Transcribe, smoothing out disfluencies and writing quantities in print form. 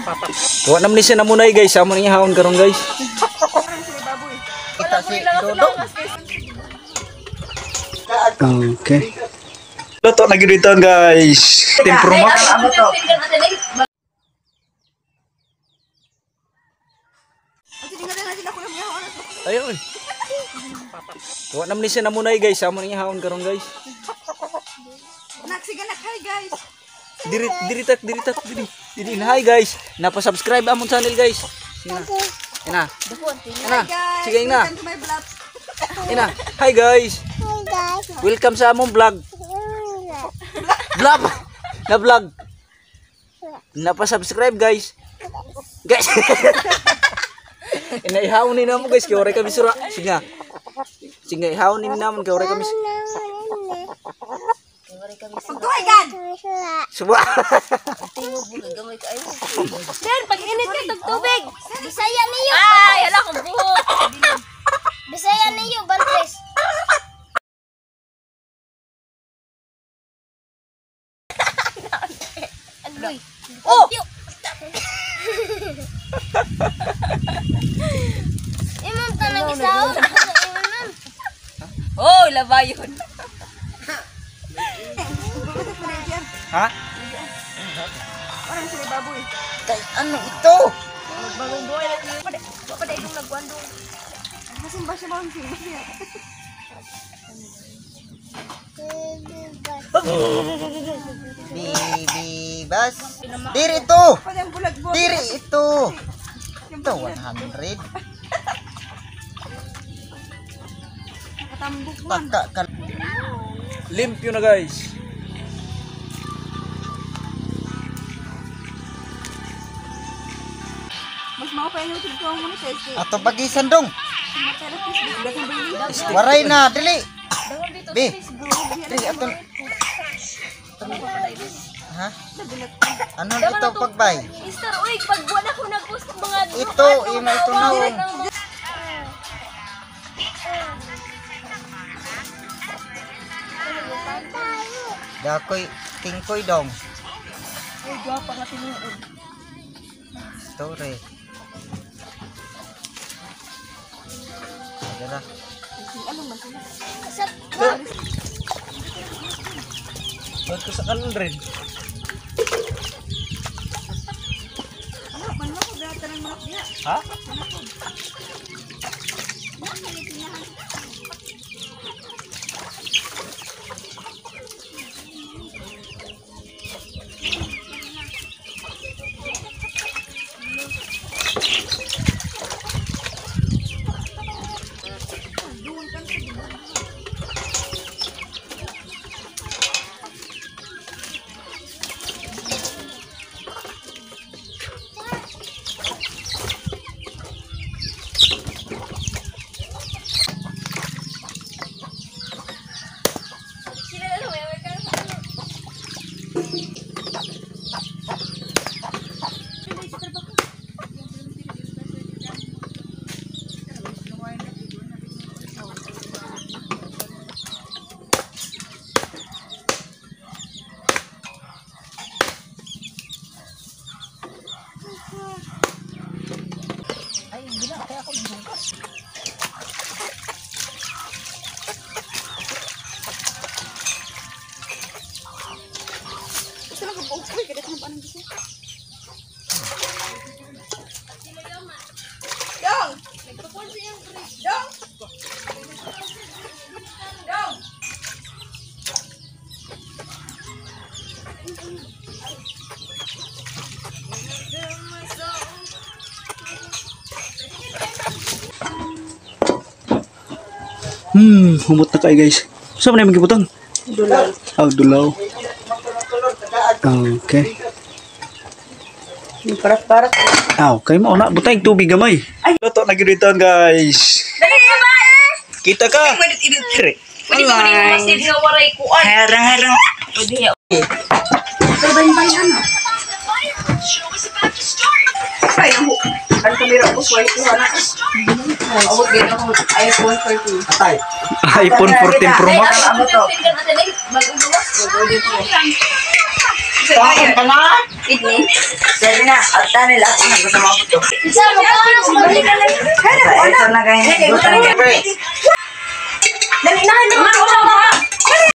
Wa naman ni siya namunay guys. Amo niya haon karon guys. Kita si Dodo. Okay. Luto na gyud ito guys. Team Pro Max. Ayun. Wa naman ni siya namunay guys. Amo niya haon karon guys. Nak, sige nak, hi guys. Diri diri tak diri tak diri. Diri hi guys. Napa-subscribe among channel guys. Ina. Ina. Ina. Hi guys. Sige ina. Welcome to my vlog. Ina. Hi guys. Hi guys. Welcome sa among vlog. Vlog. Na vlog. Napa-subscribe guys. Guys. Ina ihaw ni namo guys kay oray kami sura. Sige. Sige ihaw ni namon kay oray kami. Pagtuhay gan. Suba. Sir, pag init ka tag tubig. Bisaya niyo. Ay, hala kong buhok. Bisaya niyo, Bantres. Agloy. Oh! Imong tanang isaon. Oh, labayon. Ha? Orang sila baboy. Kay ano ito? Bagong buhay lang yun. Wa pa dai itong nagwandong. Masimba siya ba ang simba siya. Baby bus. Diri ito. Pwede ang bulag mo. Diri ito. Ito 100. Nakatambok man. Taka ka. Limpyo na guys. Mas mao pa yung YouTube ko mo na siya. Ato bagisan dong. Daghang Waray na dili. Bi. Dili ato. Ha? Ano ito pagbay? Mister, uy, pag wala ko nag-post ng mga Ito, imo ito na. Dakoy tingkoy dong. Ay, gwapa nga tinuod. Story. Dara. Ano man sila? Ba't ko sa kanon rin? Ano, man ako gata ng manok niya. Ha? Gusto lang ko uy, kada ko ba gusto. Dong! Dong! Dong! Humot na kayo guys. Saan man yung magibutang? Dulaw. Oh, dulaw. Okay. Parat-parat. Ah, okay mo na butay tubig gamay. Luto na gyud ito guys. Kita ka. Pwede ko rin masid nga waray kuan. Harang harang. Pwede ya. Ay, ang ang kamera ko swipe ko na. Awot gid ako iPhone 14. Atay. iPhone 14 Pro Max. Ano to? Bagong gawas. Kain ka na. Idni. Sabi na, at tanil ako na gusto mabuto. Isa mo ka. Ito na kayo.